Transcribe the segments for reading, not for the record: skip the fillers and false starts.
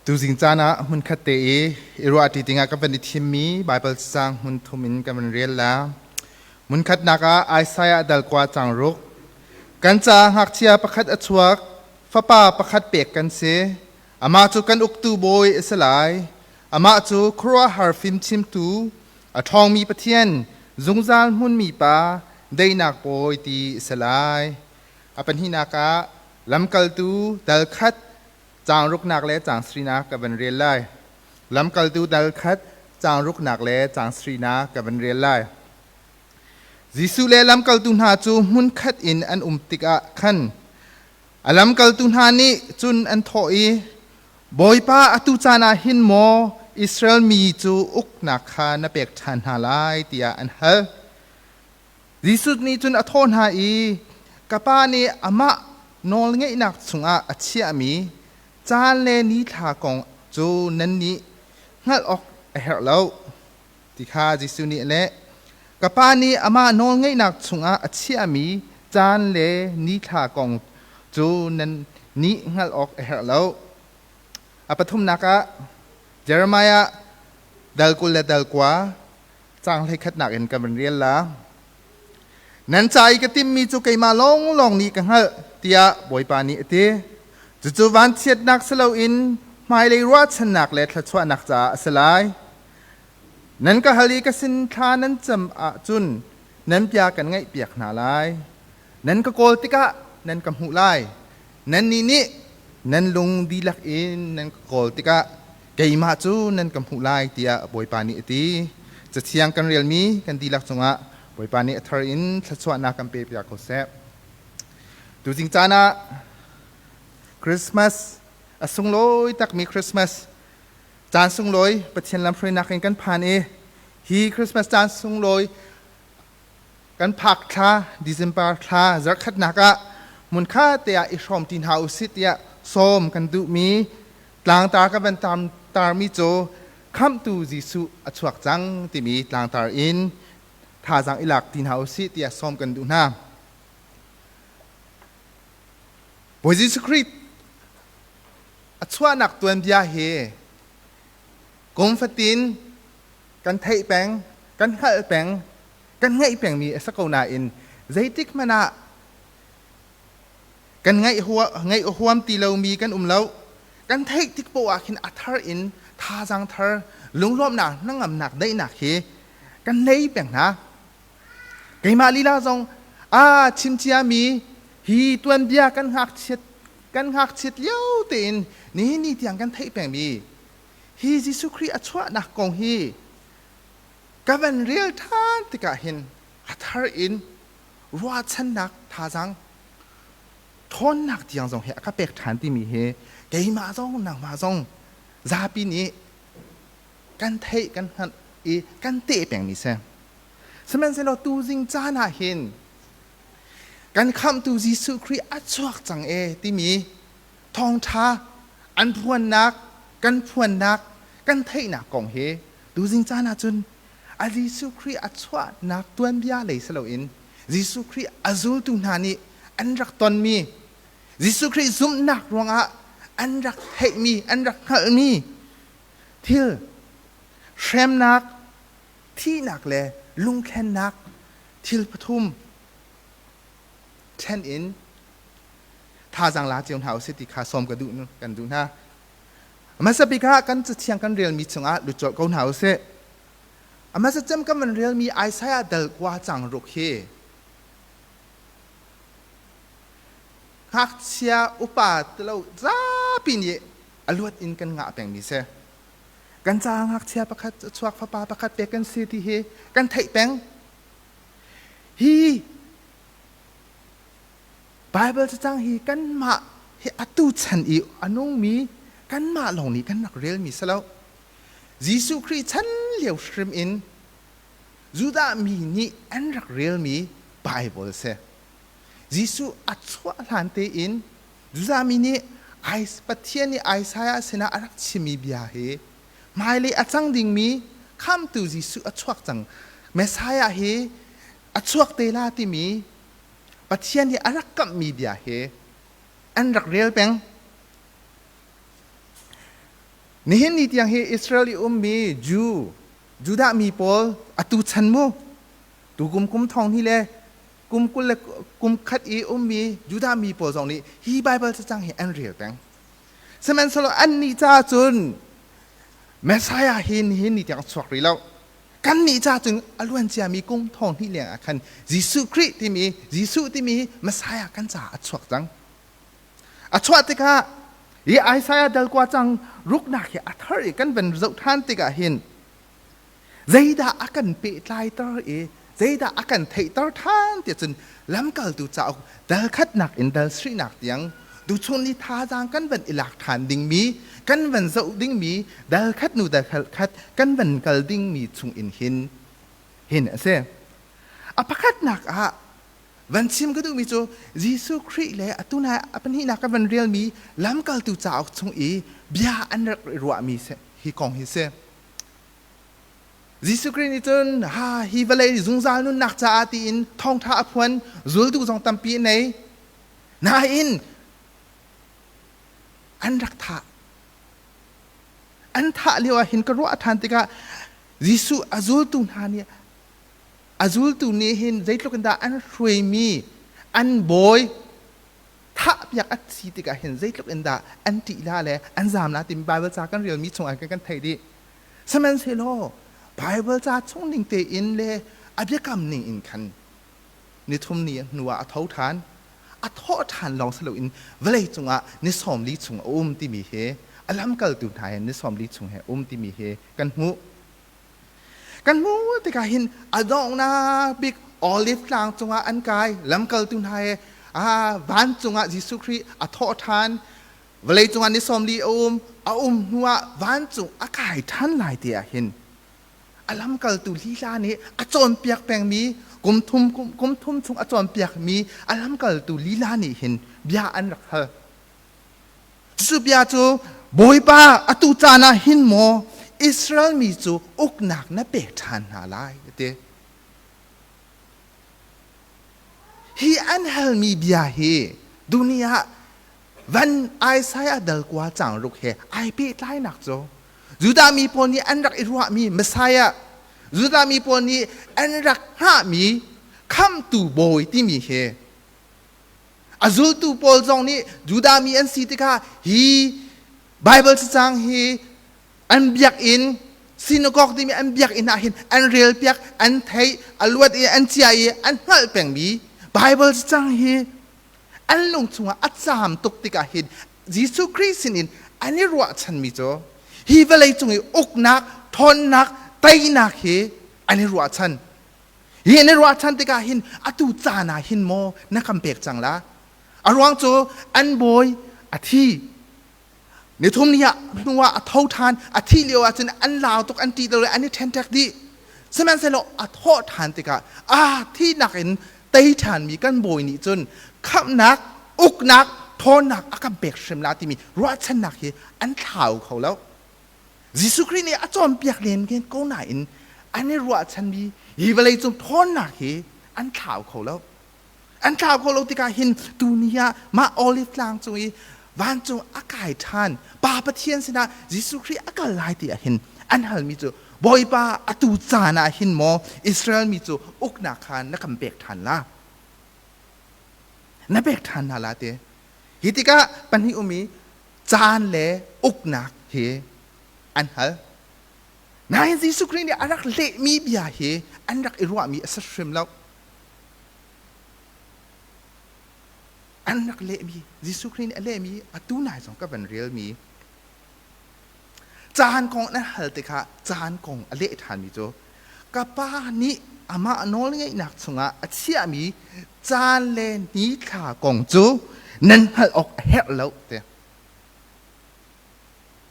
Tuzing caan ah hmunkhat te i i ruahṭi dingah ka van i thimmi Baibal cacang hmun thum in ka van rel la. Hmunkhatnak ah Isaiah dal kua cang ruk. Kan caah ngakchia pakhat a chuak, fapa pakhat pek kan si. Amah cu kan uktu bawi a si lai. Amah cu khuaruahhar fimchimtu, a ṭhawngmi Pathian, zungzal hmunmi Pa, daihnak bawi ti a si lai. A pahnihnak ah lamkaltu dal khat caang ruknak le caang sarihnak ka van rel lai. Lamkaltu dal khat caang ruknak le caang sarihnak ka van rel lai. Jesuh le lamkaltu hna cu hmunkhat in an um tikah khan a lamkaltu hna nih cun an thawh i, Bawipa, atu caan ah hin maw Israel mi cu uknak kha na pek ṭhan hna lai, tiah an hal. Jesuh nih cun a thawh hna i, Ka Pa nih amah nawlngeihnak chungah a chiahmi caan le nithla kong cu nannih hngalh awk a herh lo, ti kha Jesuh nih a leh. Ka Pa nih amah nawlngeihnak chungah a chiahmi caan le nithla kong cu nannih hngalh awk a herh lo. A pathumnak ah Jeremiah dal 20 le dal 9 Caang hleikhatnak in kan van rel la. Nan ca i ka timhmi cu keimah lawnglawng nih ka hngalh, tiah Bawipa nih a ti. Cucu vanchiatnak si loin hmailei ruahchannak le thluachuahnak caah a si lai. Nan ka hal i ka sin thla nan cam ahcun nan bia kan ngaihpiak hna lai. Nan ka kawl tikah nan ka hmuh lai. Nannih nih nan lung dihlak in nan ka kawl tikah keimah cu nan ka hmuh lai tiah Bawipa nih a ti. Cathiang kan relmi kan dihlak cungah Bawipa nih a thar in thluachuahnak kan pe piak ko seh. Tuzing caan ah Christmas a sunglawi takmi Christmas caan sunglawi Pathian lamhruainak in kan phan i hi Christmas caan sunglawi kan phak thla December thla zarkhatnak ah hmunkhat te ah i hrawm ti hna usih tiah sawm kan duhmi tlangtar ka van tarmi cu Khamhtu Jesuh a chuak cang timi tlangtar in thazaang i lak ti hna usih tiah sawm kan duh hna. Bawi Jesuh Khrih a chuahnak tuanbia hi kum fatin kan theih peng, kan hngalh peng, kan ngeih pengmi a si ko nain zeitik hmanh ah kan ngaih ngaih huam ti lomi kan um lo. Kan theih tik poah ah khin a thar in thazaang thar, lunglawmhnak, hnangamnak, daihnak hi kan nei peng hna. Keimah lila zong a chim ciami hi tuanbia kan ngakchiat lio tein nihin ni tiang kan theih pengmi hi Jesuh Khrih a chuahnak kong hi ka van rel ṭhan tikah hin a thar in ruahchannak thazaang ṭhawnnak tiang zong hi a ka pek ṭhan timi hi keimah zong nangmah zong zapi nih kan theih kan hngalh i kan teh pengmi si. Sihmanhsehlaw tuzing caan ah hin kan khamhtu Jesuh Khrih a chuak cang e timi thawngṭha an phuannak kan phuannak kan theihnak kong hi tuzing caan ah cun a Jesuh Khrih a chuahnak tuanbia lei si loin Jesuh Khrih a zultu hna nih an rak tonmi Jesuh Khrih zumhnak ruangah an rak theihmi an rak hngalhmi thil hremnak thihnak le lungthlennak thil pathum ṭhen in thazaang la cio hna usih ti kha sawm ka duh kan duh hna. Hmasa bik ah kan cathiang kan relmi chungah lut colh ko hna usih. A hmasa cem kan van relmi Isaiah dal kua cang ruk hi ngakchia upa tilo zapi nih a luat in kan ngah pengmi si. Kan caah ngakchia pakhat chuak fapa pakhat pek kan si ti hi kan theih peng. Hi Baibal cacang hi kanmah hi atu chan i a nungmi kanmah lawng nih kan rak relmi si lo. Jesuh Khrih chan lio hrim in Judah mi nih an rak relmi Baibal si. Jesuh a chuah hlan tein Judah mi nih Pathian nih Isaiah sinah a rak chimmi bia hi hmailei a cang dingmi Khamhtu Jesuh a chuak cang. Messiah hi a chuak te la timi Pathian hi a rak kamhmi bia hi an rak rel peng. Nihin ni tiang hi Israel i ummi Jew, Judah mi pawl atu chan mu tu kum kum thong hi le kum 20 le kum khat i ummi Judah mi pawl zong nih hi Baibal cacang hi an rel peng. Sihmanhsehlaw annih caah cun Messiah hi nihin ni tiang a chuak rih lo. Kannih ca cun a luan ciami kum thong hnih leng ah khan Jesuh Khrih timi Jesuh timi Messiah kan caah a chuak cang. A chuah tikah hi Isaiah dal kua cang ruknak hi a thar i kan van zoh ṭhan tikah hin zeidah a kan pehtlaiter i zeidah a kan theihter ṭhan ti cun lamkaltu cauk dal khatnak in dal sarihnak tiang tuchun ni thazaang kan van i lak ṭhan dingmi kan van zoh dingmi dal khat nu dal khat kan van kal dingmi chung in hin hin a si. A pakhatnak ah Van chim ka duhmi cu Jesuh Khrih le atu nai a pahnihnak ka van relmi lamkaltu cauk chung i bia an rak i ruahmi hi kong hi si. Jesuh Khrih nih cun ha hi vawlei zungzal nunnak caah tiin thawngṭha a phuan zultu zong tampi a nei. Nain an rak thah. An thah lio ah hin ka ruah ṭhan tikah Jesuh a zultu hna nih A zultu nih hin zeitluk in dah an hruaimi an bawi thahpiak a si tikah hin zeitluk in dah an ṭih la le an zaam la timi Baibal ca kan relmi chungah kan theih dih. Sihmanhsehlaw Baibal ca chung ning tein le a biakam ning in khan nithum ni hnu ah a tho ṭhan. A thawh ṭhan lawng si loin vawlei cungah ni 40 chung a um timi hi a lamkaltu hna he ni 40 chung he um timi hi kan hmuh. Kan hmuh tikah hin a donghnak bik Olive tlang cungah an kai lamkaltu hna he vancung ah Jesuh Khrih a thawh ṭhan vawlei cungah ni 40 a um hnuah vancung a kai ṭhan lai ti ah hin a lamkaltu lila nih a cawnpiak pengmi kum thum kum thum chung a cawnpiakmi a lamkaltu lila nih hin bia an rak hal. Cu bia cu Bawipa atu caan ah hin maw Israel mi cu uknak na pek ṭhan hna lai a ti. Hi an halmi bia hi dunia van Isaiah dal kua cang ruk he ai pehtlainak cu Judah mi pawl nih an rak i ruahmi Messiah, Judah mi pawl nih an rak hngahmi khamhtu bawi timi hi A zultu pawl zong nih Judah mi an si tikah hi Baibal cacang hi an biakinn synagogue timi an biakinn ah hin an relpiak, an theih, a luat i an cia i an hngalh pengmi Baibal cacang hi an lung chungah a caam tuk tikah hin Jesuh Khrih sinin an i ruahchanmi cu hi vawlei cung i uknak, ṭhawnnak, teinak hi an i ruahchan. Hi na ruahchan tikah hin atu caan ah hin maw na kan pek cang la? A ruang cu an bawi a thi. Nithum ni ah hnu ah a tho ṭhan, a thih lio ah cun an lau tuk, an ṭih le an i ṭhenṭek dih. Sihmanhsehlaw a thawh ṭhan tikah aa thihnak in tei ṭhanmi kan bawi nih cun khamhnak, uknak, ṭhawnnak a kan pek hrim la timi ruahchannak hi an thlau kho lo. Jesuh Khrih nih a cawnpiak len ko nain an i ruahchanmi hi vawleicung ṭhawnnak hi an thlau kho lo. An thlau kho lo tikah hin tuni ah mah Olive tlang cung i vancung a kai ṭhan Pa Pathian sinah Jesuh Khrih a kal lai ti ah hin an halmi cu Bawipa atu caan ah hin maw Israel mi cu uknak kha na kan pek ṭhan la? Na pek ṭhan hna la ti. Hi tikah pahnih um i caan le uknak hi an hal. Nain Jesuh Khrih nih a rak lehmi bia hi an rak i ruahmi a si hrim lo. An rak lehmi, Jesuh Khrih nih a lehmi atu nai zong ka van relmi caan kong an hal tikah caan kong a leh ṭhanmi cu ka pa nih amah nawlngeihnak chungah a chiahmi caan le nithla kong cu nan hngalh awk a herh lo ti.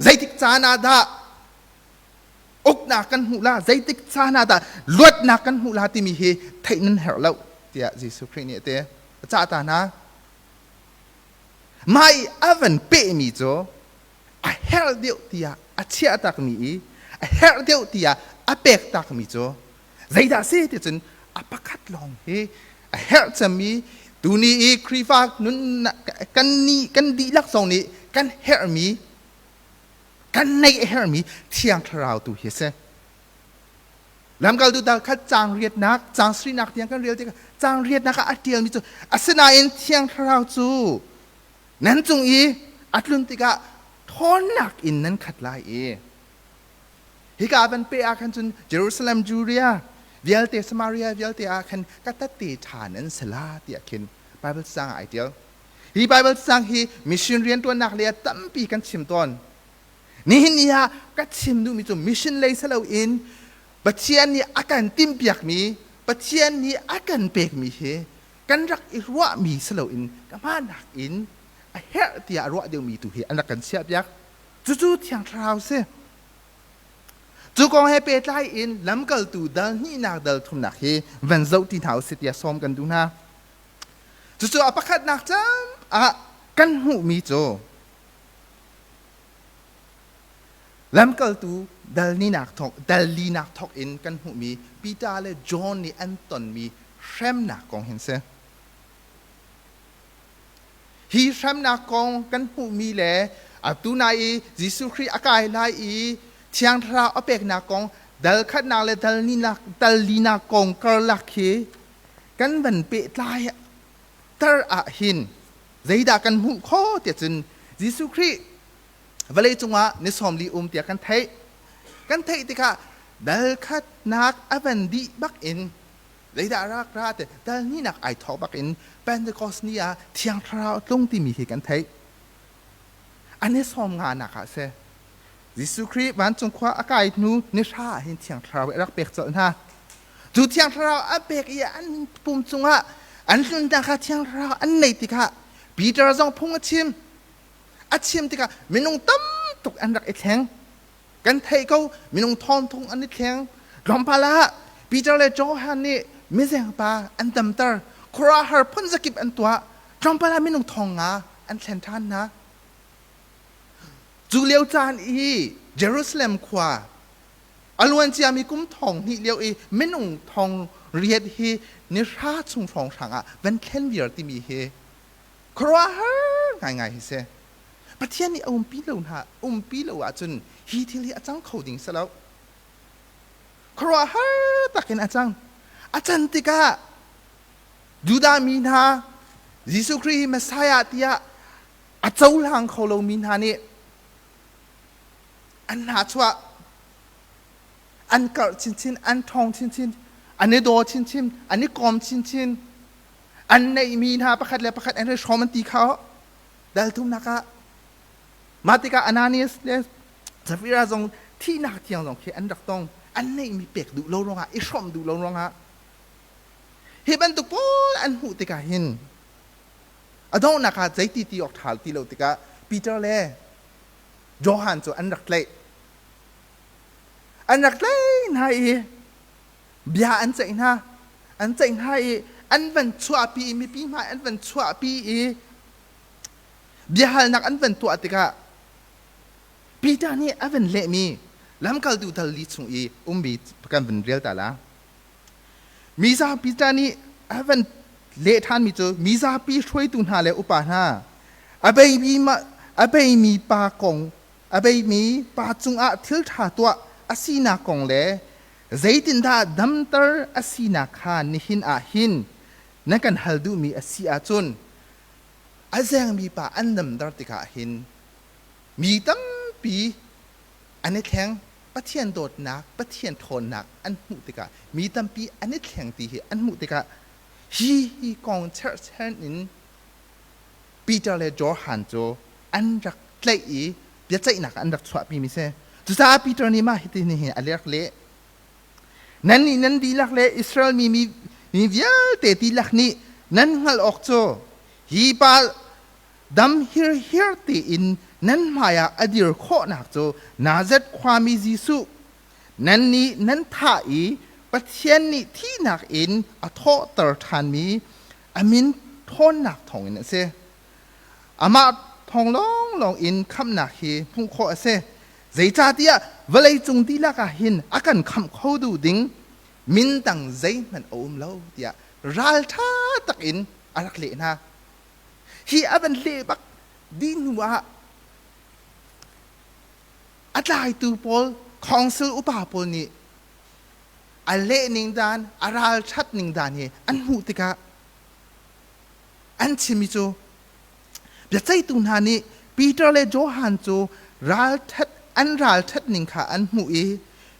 Zeitik caan ah dah uknak kan hmuh la, zeitik caan ah dah luatnak kan hmuh la timi hi theih nan herh lo tiah Jesuh Khrih nih a ti. A cah ta hna. Mah i a van pehmi cu a herh deuh tiah a chiah takmi i a herh deuh tiah a pek takmi cu zeidah si ti cun a pakhat lawng hi a herh cemmi tuni i Khrihfa nun kan ni kan dihlak zong nih kan herhmi Kan neih a herhmi Thiang Thlarau tu hi a si. Lamkaltu dal khat caang riatnak, caang sarihnak tiang kan rel tikah caang riatnak ah a ṭialmi cu asinain Thiang Thlarau cu nan cung i a tlun tikah ṭhawnnak in nan khat lai i hika van pe ah khan cun Jerusalem, Judea vialte, Samaria vialte ah khan ka tette ṭha nan si la tiah khin Bible caang ah ai ṭial. Hi Bible caang hi mission rianṭuannak lei ah tampi kan chim tawn. Nihin ni ah ka chim duhmi cu mission lei si loin Pathian nih a kan timhpiakmi, Pathian nih a kan pekmi hi kan rak i ruahmi si loin ka hmanak in a herh tiah a ruah deuhmi tu hi an rak kan chiahpiak. Cucu Thiang Thlarau si. Cu kong he pehtlai in lamkaltu dal hnihnak dal thumnak hi van zoh ti hna usih tiah sawm kan duh hna. Cucu a pakhatnak cam ah kan hmuhmi cu Lamkaltu dal linak thawk in kan hmuhmi Peter le John nih an tonmi hremnak kong hin si. Hi hremnak kong kan hmuhmi le atu nai i Jesuh Khrih a kai lai i Thiang Thlarau a peknak kong dal khatnak le dal linak kong karlak hi kan van pehtlai tar ah hin zeidah kan hmuh khawh tiah cun Jesuh Khrih vawlei cungah ni 40 um tiah kan theih. Kan theih tikah dal khatnak a van dih bak in zeidah rak ra te dal hnihnak ai thawk bak in Pentecost ni ah Thiang Thlarau tlung timi hi kan theih. An i 50 nak ah si. Jesuh Khrih vancung khua a kai hnu ni hra ah hin Thiang Thlarau a rak pek colh hna. Cu Thiang Thlarau a pek i an pum cungah an hlunnak kha Thiang Thlarau an neih tikah Peter zong phung a chim. A chim tikah minung tam tuk an rak i thleng. Kan theih ko minung thawng thung an i thleng. Tlawmpal ah Peter le Johan nih mizengpa an damter. Khuaruahhar phun zakip an tuah. Tlawmpal ah minung thong nga an thlen ṭhan hna. Cu lio caan i Jerusalem khua a luan ciami kum thong hnih lio i minung thong riat hi ni hra chung hrawnghrang ah van thlen viar timi hi khuaruahhar ngaingai hi si. Pathian nih a umpi lo hna umpi lo ahcun hi thil hi a cang kho ding si lo. Khuaruahhar takin a cang. A can tikah Judah mi hna Jesuh Khrih hi Messiah tiah a cohlang kho lomi hna nih an hnahchuah an karh chinchin, an ṭhawng chinchin, an i daw chinchin, an i kawm chinchin, an neihmi hna pakhat le pakhat an i hrawm an ti kha dal thumnak ah mah tikah Ananias le Sapphira zong thihnak tiang zong khi an rak tong. An neihmi pek duh lo ruangah, i hrawmh duh lo ruangah. Hi bantuk pawl an hmuh tikah hin a donghnak ah zeiti ti awk ṭha ti lo tikah Peter le Johan cu an rak tlaih. An rak tlaih hna i bia an ceih hna. An ceih hna i an van chuahpi i mipi hmai an van chuahpi i biahalnak an van tuah tikah Peter nih a van lehmi lamkaltu dal li chung i ummi kan van rel ta la. Mizapi Peter nih a van leh ṭhanmi cu mizapi hruaitu hna le upa hna a beimi pa kong a beimi pa cungah thil ṭha tuah a sinak kong le zeitindah damter a sinak kha nihin ah hin na kan hal duhmi a si ahcun a zengmi pa an damter tikah hin mi tampi an i thleng. Pathian dawtnak, Pathian ṭhawnnak an hmuh tikah mi tampi an i thleng ti hi an hmuh tikah hi hi kong cherhchan in Peter le Johan cu an rak tlaih i biaceihnak an rak chuahpi mi si. Cucaah Peter nih mah hiti hin a rak leh. Nannih nan dihlak le Israel mi mi vialte dihlak nih nan hngalh awk cu hi pa dam hirhiar tein nan hmaiah a dir khawhnak cu Nazareth khuami Jesuh nannih nan thah i Pathian nih thihnak in a thawhter ṭhanmi a min ṭhawnnak thawngin a si. Amah thawng lawnglawng in khamhnak hi hmuh khawh a si. Zeicahtiah vawleicung dihlak ah hin a kan khamh kho duh ding min dang zeihmanh a um lo tiah ralṭha takin a rak leh hna. Hi a van leh bak dih hnu ah A tlaitu pawl council upa pawl nih a leh ning dan, a ralṭhat ning dan hi an hmuh tikah an chimmi cu biaceihtu hna nih Peter le Johan cu ralṭhat an ralṭhat ning kha an hmuh i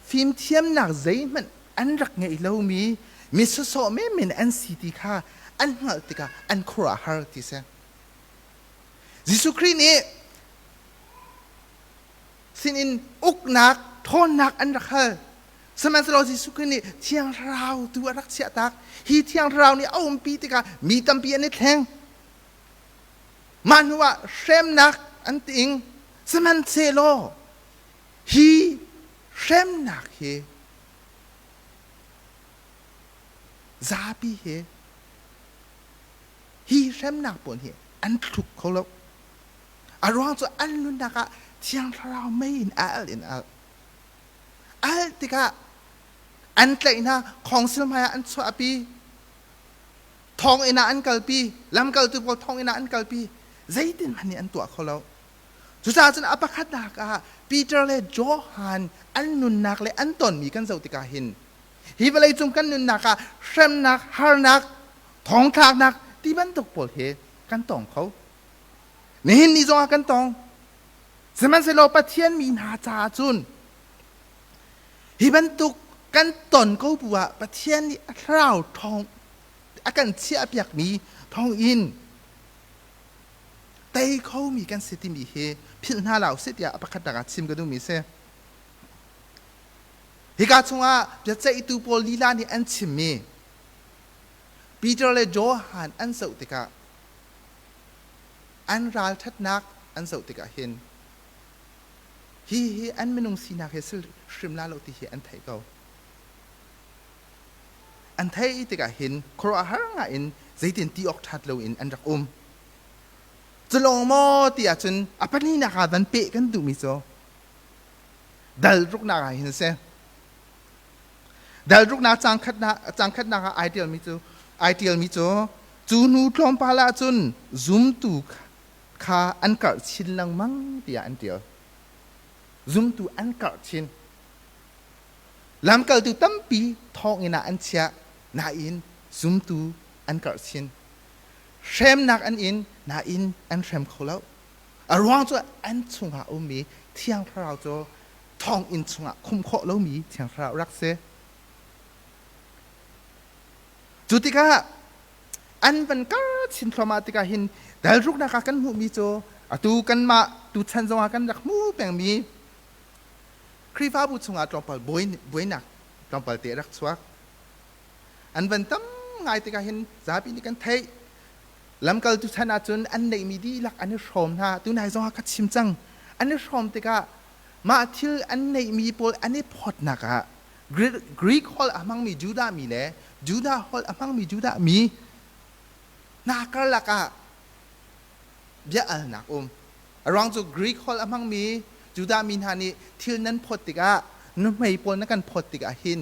fimthiamnak zeihmanh an rak ngeih lomi mi sawsawh menmen an si ti kha an hngalh tikah an khuaruahhar ti si. Jesuh Khrih nih sinin uknak ṭhawnnak an rak hal. Sihmanhsehlaw Jesuh Khrih nih Thiang Thlarau tu a rak chiahtak. Hi Thiang Thlarau nih a umpi tikah mi tampi an i thleng. Mah hnuah hremnak an ting. Sihmanhsehlaw hi hremnak hi zapi hi hi hremnak pawl hi an thluk kho lo. A ruang cu an nunnak ah Thiang Thlarau mei in a alh in a alh. Alh tikah an tlaih hna, khawngsil hmaiah an chuahpi, thonginn ah an kalpi, lamkaltu pawl thonginn ah an kalpi. Zeitin hmanh nih an tuah kho lo. Cucaah cun a pakhatnak ah Peter le Johan an nunnak le an tonmi kan zoh tikah hin hi vawleicung kan nunnak ah hremnak, harnak, thongthlaknak ti bantuk pawl hi kan tong kho. Nihin ni zongah kan tong. Sihmanhsehlaw Pathian mi hna caah cun hi bantuk kan ton ko bu ah Pathian nih a thlarau thawng a kan chiahpiakmi thawngin tei khomi kan si timi hi philh hna lo sih tiah a pakhatnak ah chim ka duhmi si. Hika chungah biaceihtu pawl lila nih an chimmi Peter le Johan an zoh tikah an ralṭhatnak an zoh tikah hin hi hi an minung sinak hi si hrim la lo ti hi an theih ko. An theih tikah hin khuaruahhar ngai in zeitin ti awk ṭhat loin an rak um. Culawng maw ti ahcun a pahnihnak ah van peh kan duhmi cu dal ruknak ah hin a si. Dal ruknak caang khatnak ah ai ṭialmi cu ai ṭialmi cu cu hnu tlawmpal ah cun zumtu kha an karh chin lengmang tiah an ṭial. Zumtu an karh chin. Lamkaltu tampi thawnginn ah an chiah nain zumtu an karh chin. Hremnak an in nain an hrem kho lo. A ruang cu an chungah a ummi Thiang Thlarau cu thonginn chungah khumh khawh lomi Thiang Thlarau rak si. Cu tikah an van kar chin thluahmah tikah hin dalruknak ah kan hmuhmi cu atu kanmah tuchan zongah kan rak hmu pengmi Khrihfabu chungah tlawmpal buainak tlawmpal te rak chuak. An van tam ngai tikah hin zapi nih kan theih. Lamkaltu chan ahcun an neihmi dihlak an i hrawm hna. Tunai zongah ka chim cang. An i hrawm tikah mah thil an neihmi pawl an i phawtnak ah Greek holh a hmangmi Judah mi le Judah holh a hmangmi Judah mi hna karlak ah bia alnak um. A ruang cu Greek holh a hmangmi Judah mi hna nih thil nan phawt tikah nuhmei pawl na kan phawt tikah hin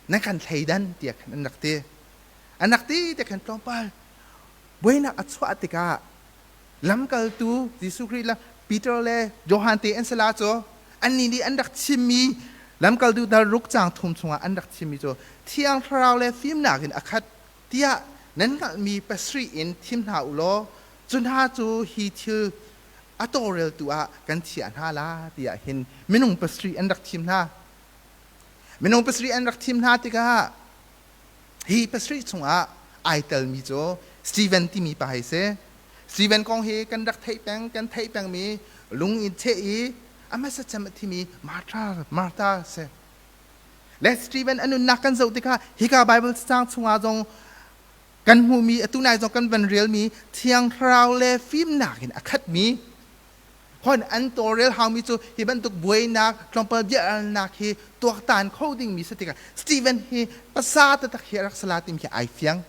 na kan thleidan tiah khan an rak ti. An rak ti tiah khan tlawmpal buainak a chuah tikah lamkaltu Jesuh Khrih le Peter le Johan te an si la cu annih nih an rak chimmi lamkaltu dal ruk caang thum chungah an rak chimmi cu Thiang Thlarau le fimnak in a khat tiah nan hngalhmi pasarih in thim hna u law cu hna cu hi thil a tawlreltu ah kan thiah hna la tiah hin minung pasarih an rak thim hna. Minung pasarih an rak thim hna tikah hi pasarih chungah ai telmi cu Stephen timi pa hi si. Stephen kong hi kan rak theih peng, kan theih pengmi lung in cheh i a hmasa cem a thimi Martha, Martha si. Le Stephen a nunnak kan zoh tikah hika Bible cacang chungah zong kan hmuhmi atu nai zong kan van relmi Thiang Thlarau le fimnak in a khatmi hon an tawlrel haumi cu hi bantuk buainak tlawmpal biahalnak hi tuaktan kho dingmi si tikah Stephen hi pasa taktak hi a rak sala timi hi ai fiang.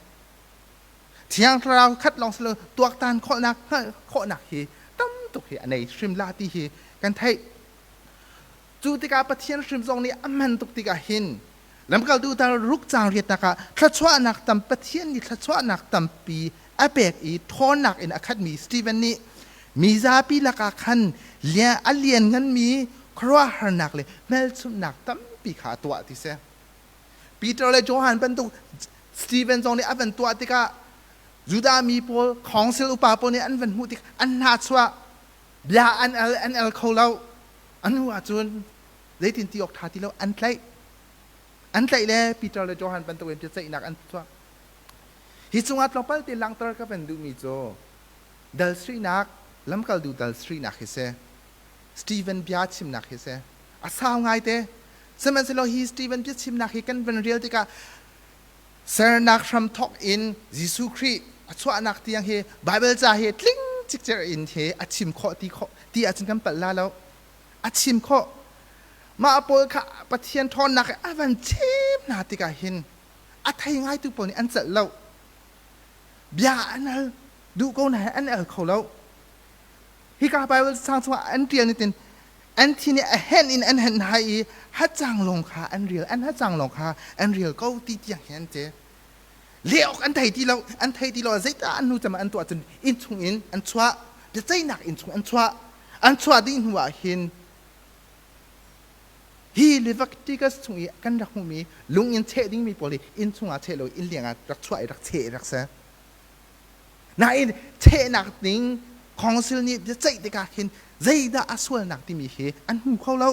Thiang Thlarau khat lawng si lo tuaktan khawhnak hngalh khawhnak hi tam tuk hi a nei hrim la ti hi kan theih. Cu tikah Pathian hrim zong nih a hman tuk tikah hin lamkaltu tar ruk caang riatnak ah thluachuahnak tam Pathian nih thluachuahnak tampi a pek i ṭhawnnak in a khatmi Stephen nih Mizapi lakah khan a liannganmi khuaruahharnak le hmelchunhnak tampi kha a tuah ti si. Peter le Johan bantuk Stephen zong nih a van tuah tikah Judah mi pawl council upa pawl nih an van hmuh tik an hnahchuah bia an al an al kho lo. A hnu ahcun zeitin ti awk ṭha ti lo an tlaih. An tlaih le Peter le Johan bantukin biaceihnak an tuah. Hi cungah tlawmpal te langhter ka van duhmi cu dal srinak lamkaltu dal srinak hi si. Stephen bia chimnak hi si. A sau ngaite. Sihmanhsehlaw hi Stephen biachimnak hi kan van rel tikah sernak hramthawk in Jesuh Khrih a chuahnak tiang hi Baibal ca hi tling cikcer in hi a chim khawh ti khawh ti ahcun kan palh la lo. A chim khawh. Mah pawl kha Pathian ṭhawnnak a van chim hna tikah hin a thei ngaitu pawl nih an celh lo. Bia an al duh ko nain an al kho lo. Hika Baibal cang chungah an ṭial nitin an thi nih a henh in an henh hna i hacang lawng kha an rial an hacang lawng kha an rial ko ti tiang hi an ti. Leh awk an thei ti lo, an thei ti lo. Zeicah an hnu cem an tuah cun inn chung in an chuah, biaceihnak inn chung an chuah. An chuah dih hnu ah hin hi Leviticus chung i kan rak hmuhmi lung in cheh dingmi pawl hi inn chungah cheh lo inn leng ah rak chuah i rak cheh rak si. Nain chehnak ding council nih biaceih tikah khin zeidah a sualnak timi hi an hmu kho lo.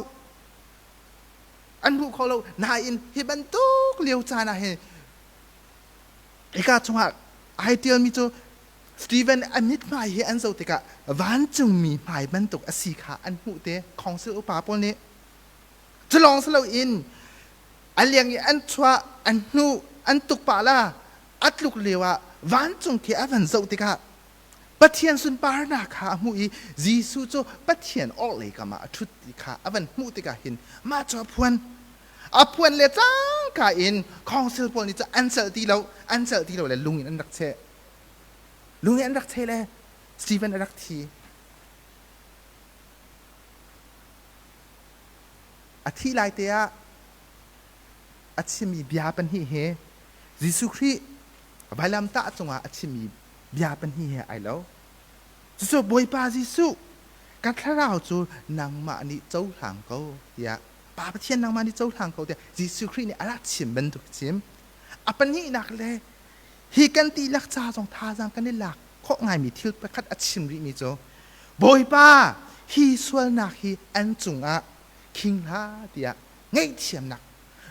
An hmu kho lo. Nain hi bantuk lio caan ah hin hika chungah ai tialmi cu Stephen a mithmai hi an zoh tikah vancungmi hmai bantuk a si kha an hmuh te council upa pawl nih. Cu lawng si loin a liang i an chuah, an hnuh, an tuk pah la a tluk lio ah vancung khi a van zoh tikah Pathian sunparnak kha a hmuh i Jesuh cu Pathian orhlei kam ah a ṭhut ti kha a van hmuh tikah hin mah cu a phuan. A phuan le cangka in council pawl nih cun an celh ti lo, an celh ti lo le lung in an rak cheh. Lung in an rak cheh le Stephen a rak thi. A thih lai te ah a chimmi bia pahnih hi Jesuh Khrih vailamtah cungah a chimmi bia pahnih he ai lo. Cucu Bawipa Jesuh, ka thlarau cu nangmah nih cohlang ko tiah Pa Pathian nangmah nih cohlang ko tiah Jesuh Khrih nih a rak chim bantuk chim. A pahnihnak le hi kan dihlak ca zong thazaang kan i lak khawh ngaimi thil pakhat a chim rihmi cu Bawipa, hi sualnak hi an cungah khing hlah tiah ngaihthiamnak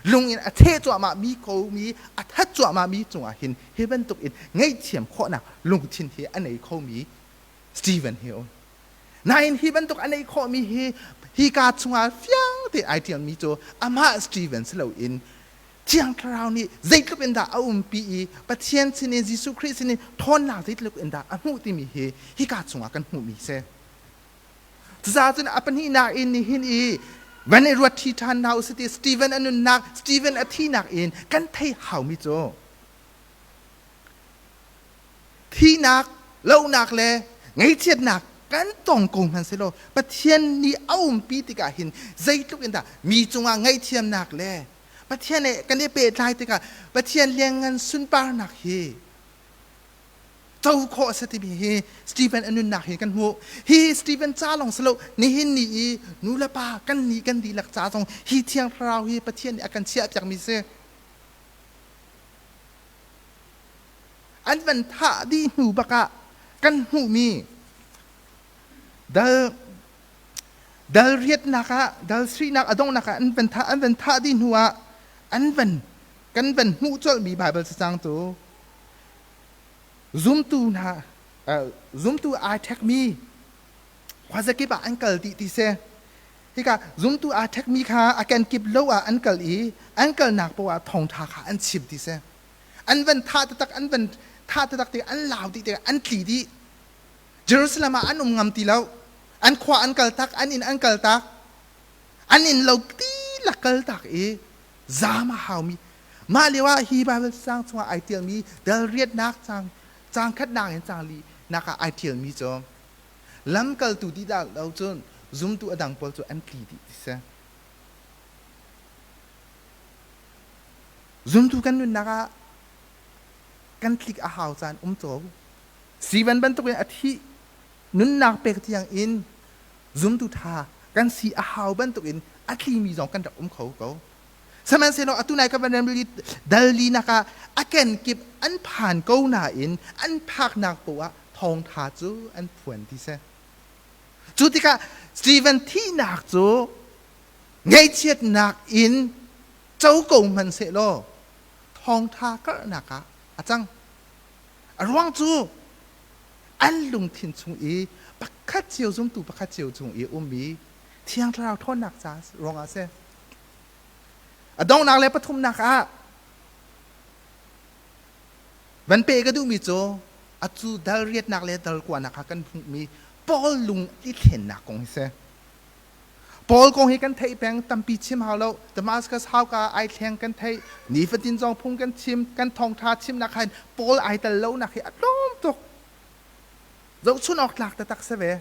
lung in a theh cuahmah mi ko mi a that cuahmah mi cungah hin hi bantuk in ngaihthiam khawhnak lungthin hi a nei kho mi Stephen hi um. Nain hi bantuk a neih khawhmi hi hika chungah fiang te ai ṭialmi cu amah Stephen si loin Thiang Thlarau nih zeitluk in dah a umpi i Pathian sinin Jesuh Khrih sinin ṭhawnnak zeitluk in dah a hmuh timi hi hika chungah kan hmuhmi si. Cucaah cun a pahnihnak in nihin i van i ruat ṭhi ṭhan hna usih ti Stephen a nunnak, Stephen a thihnak in kan theih haumi cu thihnak, lohnak le ngaihchiatnak kan tong ko hmanhsehlaw Pathian nih a umpi tikah hin zeitluk in dah mi cungah ngaihthiamnak le Pathian he kan i pehtlai tikah Pathian lianngan sunparnak hi co khawh a si timi hi Stephen a nunnak hi kan hmuh. Hi Stephen ca lawng si lo nihin ni i nu le pa kan nih kan dihlak ca zong hi Thiang Thlarau hi Pathian nih a kan chiahpiakmi si. An van thah dih hnu bak ah kan hmuhmi dal dal riatnak ah dal sihnak a donghnak ah an van thah dih hnu ah an van kan van hmuh colhmi Baibal cacang cu zumtu hna zumtu ai ṭhekmi khuazakip ah an kal dih ti si. Hika zumtu aa ṭhekmi kha a kenkip lo ah an kal i an kalnak paoh ah thawngṭha kha an chim ti si. An van thah taktak an van thah taktak tikah an lau dih tikah an tli dih. Jerusalem ah an um ngam ti lo. An khua an kal tak, an inn an kal tak. An inn lo tilak kal tak i zaam a haumi. Mah lio ah hi Baibal cang chungah ai ṭialmi dal riatnak cang cang khatnak in cang li nak ah ai ṭialmi cu lamkaltu dih dah lo cun zumtu a dang pawl cu an tli dih ti si. Zumtu kan nunnak ah kan tlik a hau caan um ko. Stephen bantukin a thih. Nunnak pek tiang in zumtu tha kan si a hau bantukin a tlimi zong kan rak um kho ko. Sihmanhsehlaw atu nai ka van rem dal linak ah a kenkip an phan ko nain an phaknak poah ah thawngtha cu an phuan ti si. Cu tikah Stephen thihnak cu ngaihchiatnak in co ko hmanh sehlaw thawngtha karhnak ah a cang. A ruang cu an lungthin chung i pakhat cio zumtu pakhat cio chung i ummi Thiang Thlarau ṭhawnnak ca ruangah a si. A donghnak le pathumnak ah van pe ka duhmi cu atu dal riatnak le dal kuanak ah kan hmuhmi Paul lung i thlennak kong hi si. Paul kong hi kan theih peng, tampi chim hau lo. Damascus hauka ai thleng kan theih. Nifatin zong phung kan chim, kan thawngṭha chimnak khan Paul ai tel lonak hi a tlawm tuk. Zohchun awk tlak taktak si ve.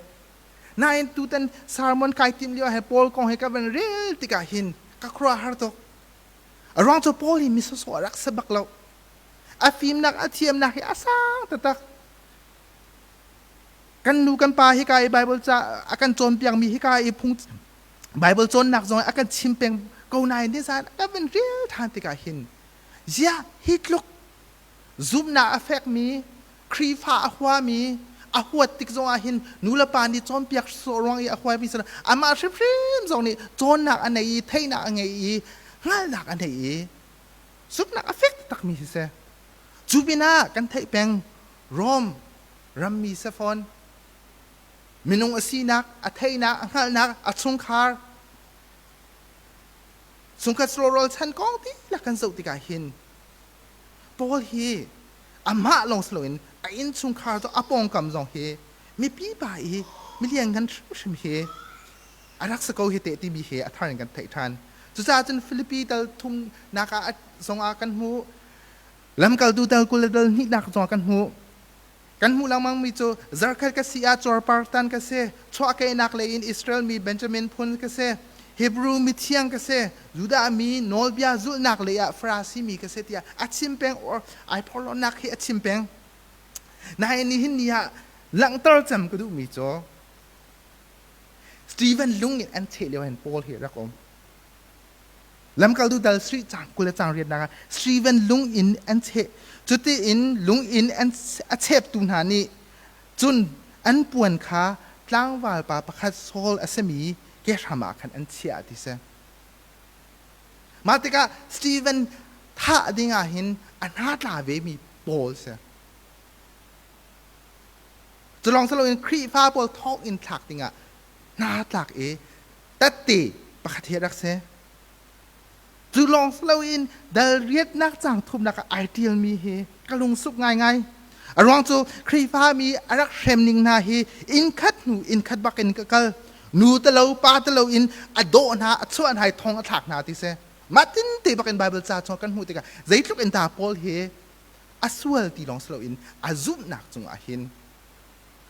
Nain tutan sermon kai timh lio he Paul kong hi ka van rel tikah hin ka khuaruahhar tuk. A ruang cu Paul hi mi sawsawh a rak si bak lo. A fimnak, a thiamnak hi a sang taktak. Kan nu kan pa hika i Bible ca a kan cawnpiakmi hika i phung Bible cawnnak zong a kan chim peng ko nain nizan ka van rel ṭhan tikah hin ziah hi tluk zumhnak a fekmi Khrihfa a huami a huat tik zongah hin nu le pa nih cawnpiak sawh ruang i a huami si amah hrimhrim zong nih cawnnak a nei i theihnak a ngei i hngalhnak a nei i zumhnak a fek takmi hi si. Cu pinah kan theih peng Rom rammi si fawn minung a sinak a theihnak a hngalhnak a chungkhar chungkhat rawlrawl chan kong dihlak kan zoh tikah hin Paul hi amah lawng si loin a innchungkhar cu a pawngkam zong hi mipi pa i milian ngan hrimhrim hi a rak si ko hi teh timi hi a thar in kan theih ṭhan. Cucaah cun Filipi dal thumnak ah zongah kan hmuh, lamkaltu dal 20 le dal hnihnak zongah kan hmuh. Kan hmuh lengmangmi cu zarkhat ka si ah cuarpar tan ka si, chuahkehnak lei in Israel mi Benjamin phun ka si, Hebrew mithiang ka si, Judah mi nawlbia zulhnak lei ah Farasi mi ka si tiah a chim peng or ai phorhlawtnak hi a chim peng. Nain nihin ni ah langhter cem ka duhmi cu Stephen lung in an cheh lio hin Paul hi rak um. Lamkaltu dal sarih caang 20 le caang riatnak ah Stephen lung in an cheh. Cuti in lung in an a cheptu hna nih cun an puan kha tlangval pa pakhat Saul a simi kehram ah khan an chiah ti si. Mah tikah Stephen thah ding ah hin a hna tla vemi Paul si. Cu lawng si loin Khrihfa pawl thawnginn thlak dingah hna tlak i tette pakhat hi a rak si. Cu lawng si loin dal riatnak caang thumnak ah ai ṭialmi hi ka lungsuk ngaingai. A ruang cu Khrihfa mi a rak hrem ning hna hi inn khat hnu inn khat bak in ka kal. Nu talo pa talo in a dawh hna, a chuah hna i thong a thlak hna ti si. Mah tin te bak in Bible ca chung kan hmuh tikah zeitluk in dah Paul hi a sual ti lawng si loin a zumhnak cungah hin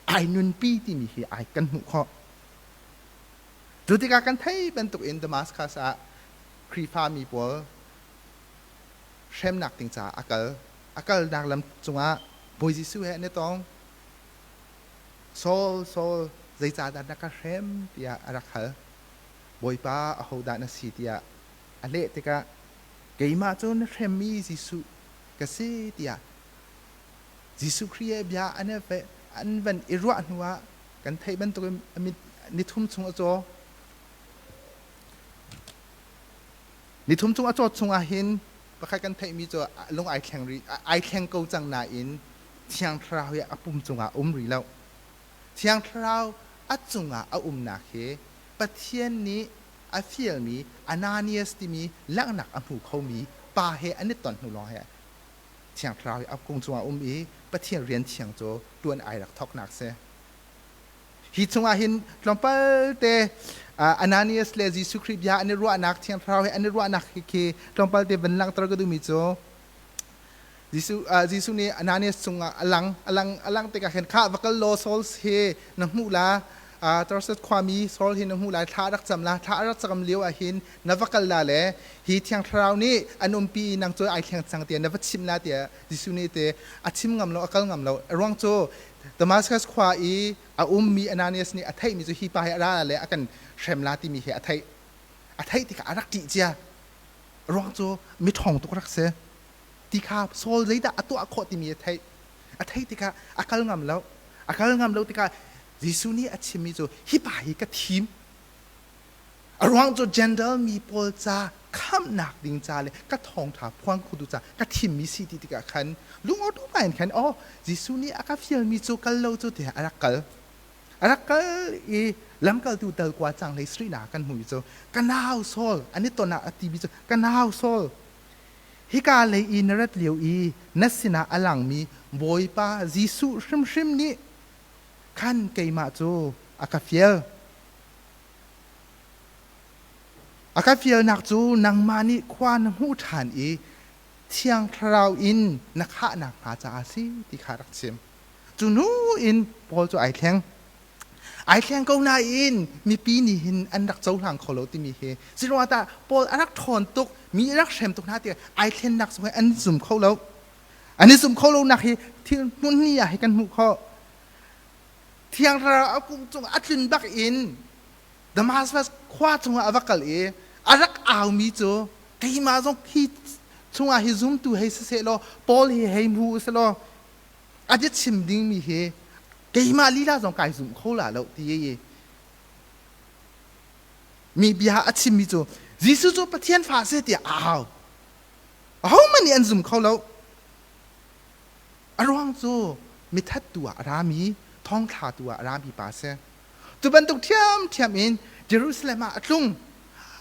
ai nunpi timi hi ai kan hmuh khawh. Cu tikah kan theih bantukin Damascus ah Khrihfami pawl hremnak ding caah a kal. A kalnak lam cungah Bawi Jesuh he an i tong. Saul, Saul, zeicahdah na ka hrem? tiah a rak hal. Bawipa, ahodah na si? tiah a leh tikah keimah cu na hremmi Jesuh ka si tiah Jesuh Khrih he bia an van i ruah hnuah kan theih bantukin nithum chung a caw. Nithum chung a cawt chungah hin pakhat kan theihmi cu lung ai thleng rih ai thleng ko cang nain Thiang Thlarau hi a pum cungah a um rih lo. Thiang Thlarau a cungah a umnak hi Pathian nih a fialmi Ananias timi langhnak a hmu khomi pa he an i ton hnu lawng he Thiang Thlarau hi a kung cungah a um i Pathian rian thiang cu ṭuan ai rak thawknak si. Hi chungah hin tlawmpal te Ananias le Jesuh Khrih bia an i ruahnak, Thiang Thlarau he an i ruahnak hi khi tlawmpal te van langhter ka duhmi cu Jesuh nih Ananias cungah a lang a lang a lang tikah khin khah va kal law Saul hi na hmuh la Tarsus khuami Saul hi na hmuh lai thla rak cam la thla a rak cam lio ah hin na va kal la le hi Thiang Thlarau nih an umpi i nang cu ai thleng cang tiah na va chimh la tiah Jesuh nih te a chim ngam lo a kal ngam lo a ruang cu Damascus khua i a ummi Ananias nih a theihmi cu hi pa hi a ra le a kan hrem la timi hi a theih. A theih tikah a rak ṭih cia. Ruang cu miṭhawng tuk rak si. Ti kha Saul zeidah a tuah khawh timi a theih. A theih tikah a kal ngam lo. A kal ngam lo tikah Jesuh nih a chimmi cu hi pa hi ka thim. A ruang cu Gentile mi pawl ca khamhnak ding ca le ka thawngṭha phuang khotu ca ka thimmi si ti tikah khan lungawṭu ngai in khan aw Jesuh nih a ka fialmi cu kal lo cu tiah a rak kal. A rak kal i lamkaltu dal kua cang hlei sarihnak kan hmuhmi cu ka nau Saul an i ton ah a timi cu ka nau Saul hika lei i na rat lio i na sinah a langmi Bawipa Jesuh hrimhrim nih khan keimah cu a ka fial. A ka fialnak cu nangmah nih khua na hmuh ṭhan i Thiang Thlarau in na khahnak hnga caah a si ti kha rak chim. Cu hnu in Paul cu ai thleng. Ai thleng ko nain mipi nih hin an rak cohlang kho lo timi hi siruangah tah Paul a rak ṭhawn tuk, mi a rak hrem tuk hna tiah ai thlennak zong hi an zum kho lo. An i zumh kho lonak hi thil hmun hnih ah hi kan hmuh khawh. Thiang Thlarau a kum cung a tlun bak in Damascus khua chungah a va kal i a rak aumi cu keimah zong hi chungah hi zumtu hei si seh law Paul hi hei hmu u law a bia chim dingmi hi keimah lila zong kai zum kho la lo ti i mi bia a chimmi cu Jesuh cu Pathian fa a si tiah a au. Ahohmanh nih an zum kho lo. A ruang cu mithattu ah a rami, thongthlatu ah a rami pa a si. Cu bantuk ṭhiamṭhiam in Jerusalem ah a tlung.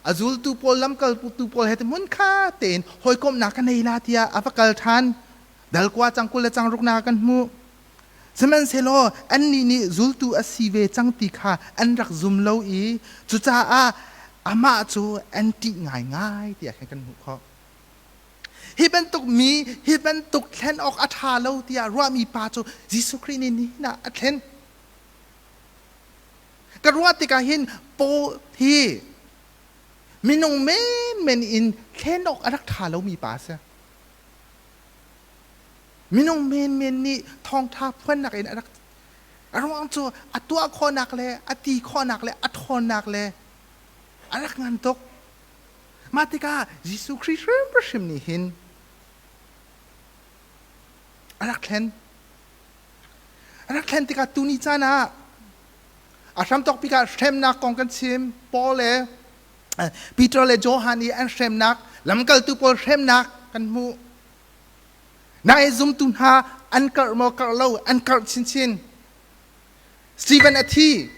A zultu pawl, lamkaltu pawl he hmun kha tein hawikomhnak ka nei la tiah a va kal ṭhan. Dal kua cang 20 le cang ruknak kan hmuh. Sihmanhsehlaw annih nih zultu a si ve cang ti kha an rak zum lo i cucaah amah cu an ṭih ngaingai tiah khan kan hmuh khawh. Hi bantuk mi, hi bantuk thlen awk a ṭha lo tiah ruahmi pa cu Jesuh Khrih nih nihin ah a thlen. Ka ruah tikah hin Paul hi minung menmen in thlen awk a rak ṭha lomi pa a si. Minung menmen nih thawngṭha phuannak in a rak a ruang cu a tuah khawhnak le a ti khawhnak le a ṭhawnnak le a rak ngan tuk. Mah tikah Jesuh Khrih hrimhrim nih hin a rak thlen. A rak thlen tikah tuni caan ah a hramthawk bik ah hremnak kong kan chim. Paul le Peter le Johan i an hremnak, lamkaltu pawl hremnak kan hmuh. Nain zumtu hna an karh maw karh lo, an karh chinchin. Stephen a thi.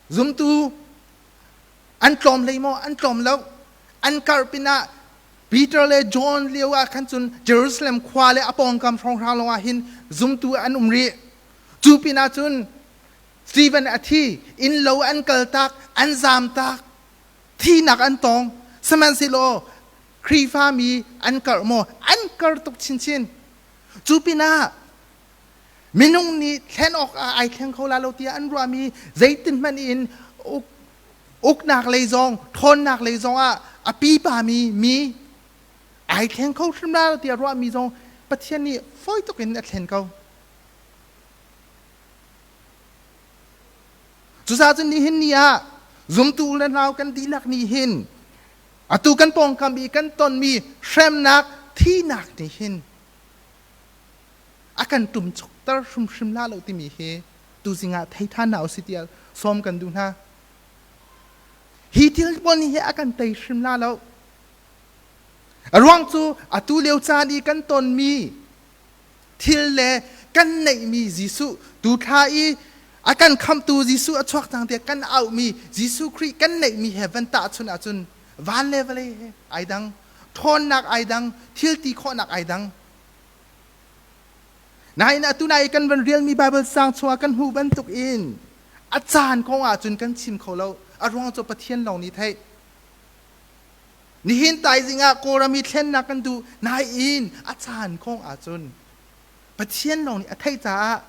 Zumtu An tlawm hlei maw? An tlawm lo. An karh pinah Peter le John lio ah khan cun Jerusalem khua le a pawngkam hrawnghrang lawngah hin zumtu an um rih. Cu pinah cun Stephen a thi, innlo an kaltak, an zamtak, thinak an tong. Sihmanhsehlaw Khrihfa mi an karh maw? An kar tuk chinchin. Cu pinah minung nih thlen awk ah ai thleng kho la lo tiah an ruahmi zeitin hmanh in uknak lei zong ṭhawnnak lei zong ah a pipa mi mi ai thleng kho hrim la lo tiah ruahmi zong Pathian nih fawi tuk in a thlen ko. Cucaah cun nihin ni ah zumtu le nau kan dihlak nih hin atu kan pawngkam i kan tonmi hremnak thihnak nih hin a kan ṭumchukter hrimhrim la lo timi hi tuzing ah thei ṭhan hna usih tiah sawm kan duh hna. Hi thil pawl nih hi a kan tei hrim la lo. A ruang cu atu lio caan i kan tonmi thil le kan neihmi Jesuh tu thla i a kan khamtu Jesuh a chuak cang tiah kan auhmi Jesuh Khrih kan neihmi he van tahchunh ahcun van le vawlei he ai dang, ṭhawnnak ai dang, thil ti khawhnak ai dang. Nain atu nai kan van relmi Baibal sang chungah kan hmuh bantuk in a caan kong ahcun kan chim kho lo. A ruang cu Pathian lawng nih theih. Nihin taizing ah Kawlram i thlennak kan duh nain a caan kong ahcun Pathian lawng nih a theih caah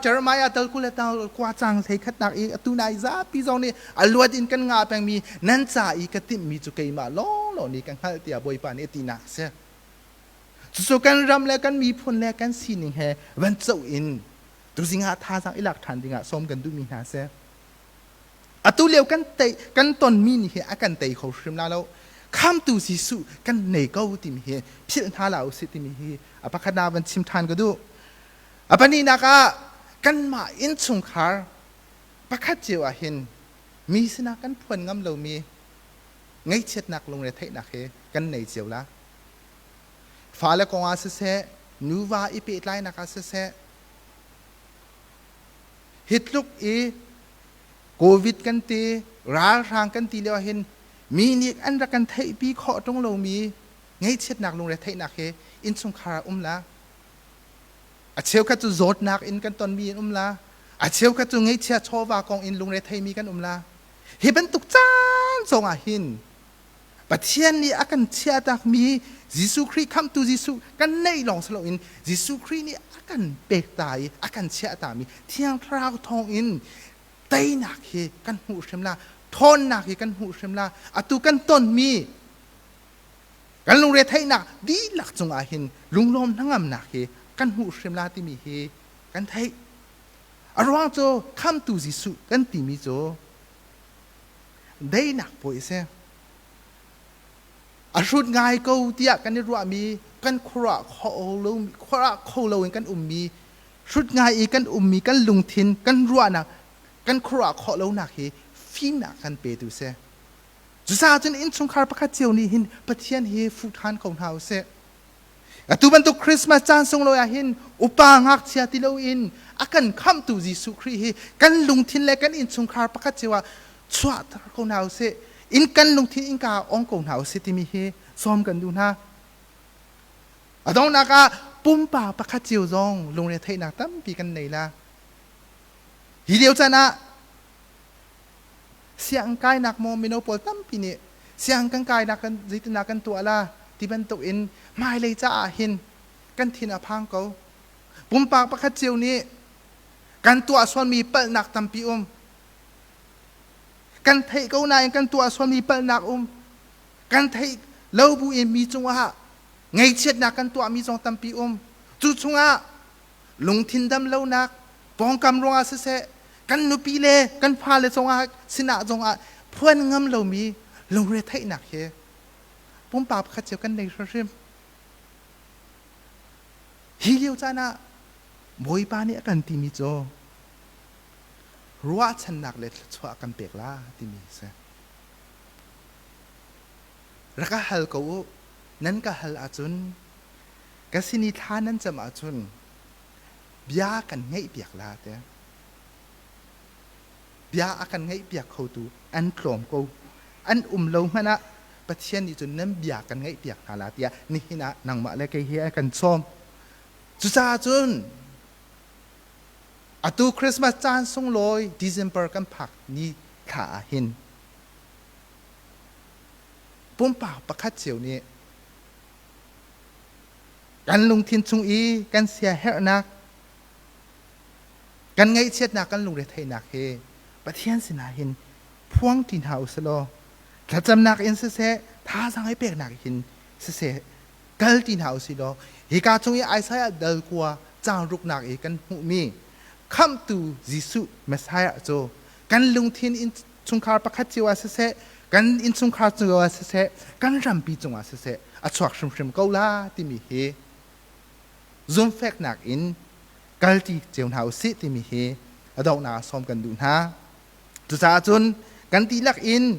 Jeremiah tal 20 le tal kua cang hlei khatnak i atu nai zapi zong nih a luat in kan ngah pengmi nan ca i ka timhmi cu keimah lawnglawng nih ka hngalh tiah Bawipa nih a tinak a si. Cucu kan ram le kan miphun le kan sining he van coh in tuzing ah thazaang i lak ṭhan dingah sawm kan duhmi hna si. Atu lio kan tei kan tonmi nih hi a kan tei kho hrim la lo. Khamtu Jesuh kan nei ko timi hi philh hna la usih timi hi a pakhatnak van chim ṭhan ka duh. A pahnihnak ah kanmah innchungkhar pakhat cio ah hin mi sinah kan phuan ngam lomi ngaihchiatnak lungretheihnak hi kan nei cio la. Fale kong ah siseh, nuva i pehtlainak ah siseh, hi tluk i COVID kan ti, ralhrang kan ti lio ahhin mi nih an rak kan theihpi khawh ṭung lomi ngaihchiatnak lungretheihnak hi innchungkhar ah um la. A cheukhat cu zawtnak in kan tonmi in um la. A cheukhat cu ngaihchia chawva kong in lungretheimi kan um la. Hi bantuk caan zong ah hin Pathian nih a kan chiahtakmi Jesuh Khrih khamhtu Jesuh kan neih lawng si loin Jesuh Khrih nih a kan pek ta i a kan chiahtami Thiang Thlarau thawngin teinak hi kan hmuh hrim la, ṭhawnnak hi kan hmuh hrim la. Atu kan tonmi kan lungretheihnak dihlak cungah hin lunglawm hnangamnak hi kan hmuh hrim la timi hi kan theih. A ruang cu khamtu Jesuh kan timi cu daihnak puai a si. A hrut ngai ko tiah kan i ruahmi, kan khuaruah kho lo in kan ummi, hrut ngai i kan ummi kan lungthin, kan ruahnak, kan khuaruah khawh lonak hi fimnak kan petu si. Cucaah cun innchungkhar pakhat cio nih hin Pathian hi fuh ṭhan ko hna usih. Atu bantuk Christmas caan sunglawi ah hin upa ngakchia ti loin a kan khamhtu Jesuh Khrih hi kan lungthin le kan innchungkhar pakhat cio ah chuahter ko hna usih. In kan lungthin innka ah ong ko hna usih timi hi sawm kan duh hna. A donghnak ah pumpa pakhat cio zong lungretheihnak tampi kan nei la. Hi lio caan ah sianginn kainak maw mino pawl tampi nih sianginn kan kainak kan zeitindah kan tuah la ti bantuk in hmailei caah hin kan thin a phang ko. Pumpak pakhat cio nih kan tuah sualmi palhnak tampi um. Kan theih ko nain kan tuah sualmi palhnak um. Kan theih lo bu in mi cungah ngaihchiatnak kan tuahmi zong tampi um. Cu chungah lungthin dam lonak pawngkam ruangah siseh kan nupi le kan fale zongah sinah zongah phuan ngam lomi lungretheihnak hi pumpak pakhat cio kan nei hrimhrim. Hi lio caan ah Bawipa nih a kan timi cu ruahchannak le thluachuah kan pek la timi a si. Rak ka hal ko u, nan ka hal ahcun ka sin i thla nan cam ahcun bia kan ngaihpiak la te. Bia a kan ngaihpiak khotu an tlawm ko. An um lo hmanh ah Pathian nih cun nan bia kan ngaihpiak hna la tiah nihin ah nangmah le kei hi a kan sawm. Cucaah cun atu Christmas caan sunglawi December kan phak ni thla ah hin pumpak pakhat cio nih kan lungthin chung i kan siaherhnak kan ngaihchiatnak kan lungretheihnak hi Pathian sinah hin phuang ti hna usih law thlacamnak in siseh thazaang i peknak hin siseh kal ti hna usih law hika chung i Isaiah dal kua caang ruknak i kan hmuhmi khamhtu Jesuh Messiah cu kan lungthin in chungkhar pakhat cio ah siseh kan innchungkhar cio ah siseh kan rampi cungah siseh a chuak hrimhrim ko la timi hi zumfeknak in kalti cio hna usih timi hi a donghnak ah sawm kan duh hna. Cucaah cun kan dihlak in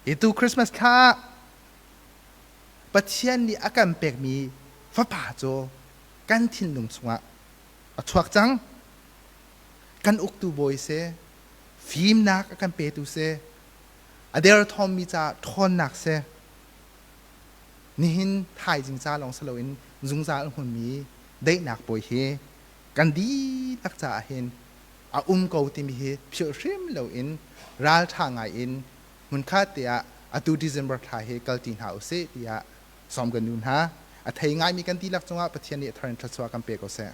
hi tu Christmas thla ah Pathian nih a kan pekmi fapa cu kan thinlung chungah a chuak cang. Kan uktu bawi si, fimnak a kan petu si, a derthawmmi caah ṭhawnnak si. Nihin thaizing ca lawng si loin zungzal a hmunmi daihnak bawi hi kan dihlak caah hin a um ko timi hi philh hrim loin ralṭha ngai in hmunkhat te ah atu December thla hi kalṭi hna usih tiah sawm kan duh hna. A thei ngaimi kan dihlak cungah Pathian nih a thar in thluachuah kan pe ko seh.